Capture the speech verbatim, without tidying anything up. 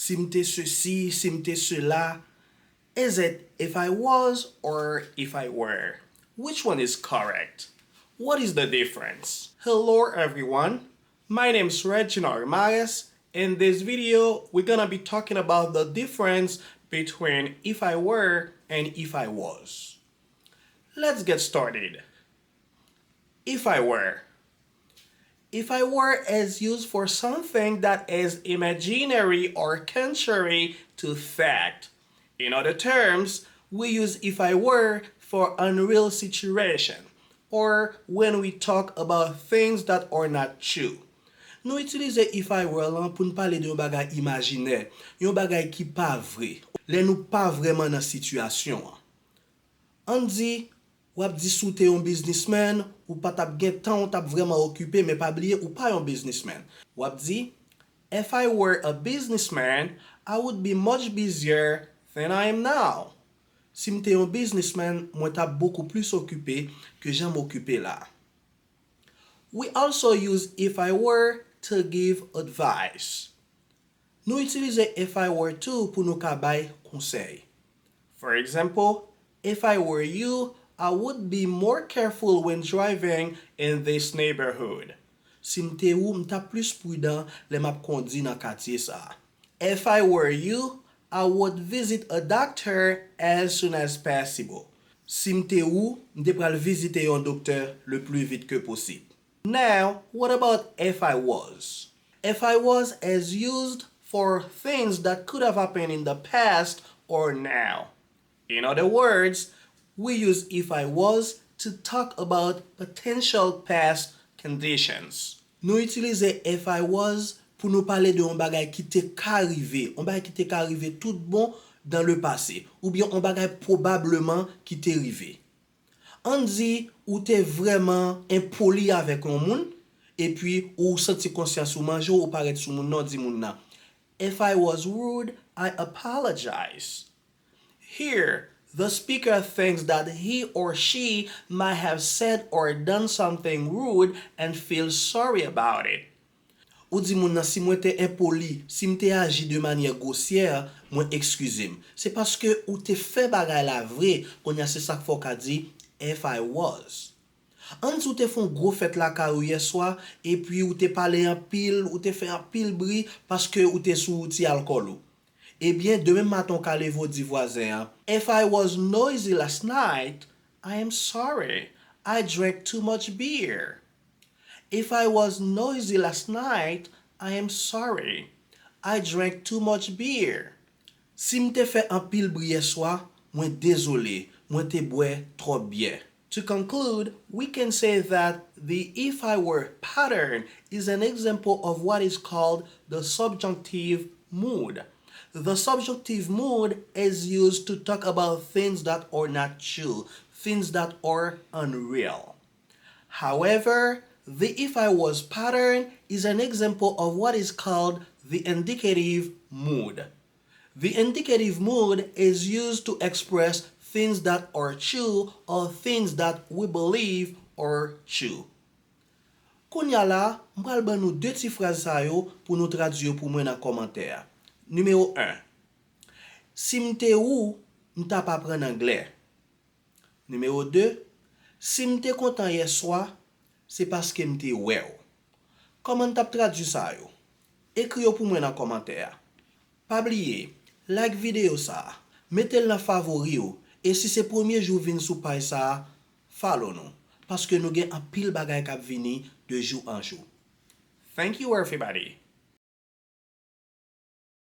Si m te sesi, si m te sela. Is it if I was or if I were? Which one is correct? What is the difference? Hello everyone, my name is Reginald Rimares. In this video, we're gonna be talking about the difference between if I were and if I was. Let's get started. If I were. If I were is used for something that is imaginary or contrary to fact. In other terms, we use if I were for unreal situation or when we talk about things that are not true. Nou itilize if I were lan pou n pale de yon bagay imajinè, yon bagay ki pa vre, lè nou pa vrèman nan sitiyasyon an. Ann di, w ap di si w te yon biznismenn, ou pa t ap gen tan, w t ap vrèman okipe, men pa bliye, ou pa yon biznismenn. W ap di, if I were a businessman, I would be much busier than I am now. Si m te yon biznismenn, mwen t ap bokou plis okipe ke jan m okipe la. We also use if I were to give advice. Nou itilize if I were to pou nou ka bay konsèy. For example, if I were you, I would be more careful when driving in this neighborhood. Si m te ou, m t ap plis pridan lè m ap kondi nan katye sa a. If I were you, I would visit a doctor as soon as possible. Si m te ou, m te pral vizite yon doktè le pli vit ke posib. Now, what about if I was? If I was is used for things that could have happened in the past or now. In other words, we use if I was to talk about potential past conditions. Nou itilize if I was pou nou pale de yon bagay ki te ka rive, yon bagay ki te ka rive tout bon dans le passé, oubyen yon bagay pwobableman ki te rive. Ann di ou te vrèman enpoli avèk yon moun, epi ou santi konsyans ou manje w, ou parèt sou moun nan, w di moun nan, if I was rude, I apologize. Here, the speaker thinks that he or she might have said or done something rude and feels sorry about it. Ou di moun nan, si mwen te enpoli, si m te aji de manyè gwosyè, mwen eskize m. Se paske ou te fè bagay la vre, kounye a se sa k fè w ka di, if I was. Ann di w te fè yon gwo fèt lakay ou yèswa, epi ou te pale anpil, ou te fè anpil bri paske ou te sou ti alkòl ou. Ebyen, demen maten w ka leve w di vwazen an, if I was noisy last night, I am sorry. I drank too much beer. If I was noisy last night, I am sorry. I drank too much beer. Si m te fè anpil bri yèswa, mwen dezole, mwen te bwè twòp byè. To conclude, we can say that the if I were pattern is an example of what is called the subjunctive mood. The subjunctive mood is used to talk about things that are not true, things that are unreal. However, the if I was pattern is an example of what is called the indicative mood. The indicative mood is used to express things that are true or things that we believe are true. Kounye a la, m pral ban nou de ti fraz sa yo pou nou tradui yo pou mwen nan kòmantè a. Nimewo en. Si m te ou, m t ap aprann anglè. Nimewo de. Si m te kontan yèswa, se paske m te wè w. Kòman n t ap tradui sa yo? Ekri yo pou mwen nan kòmantè a. Pa bliye, like videyo sa a, mete l nan favori w, e si se premye jou w vin sou paj sa a, follow nou, paske nou gen anpil bagay k ap vini de jou an jou. Thank you everybody.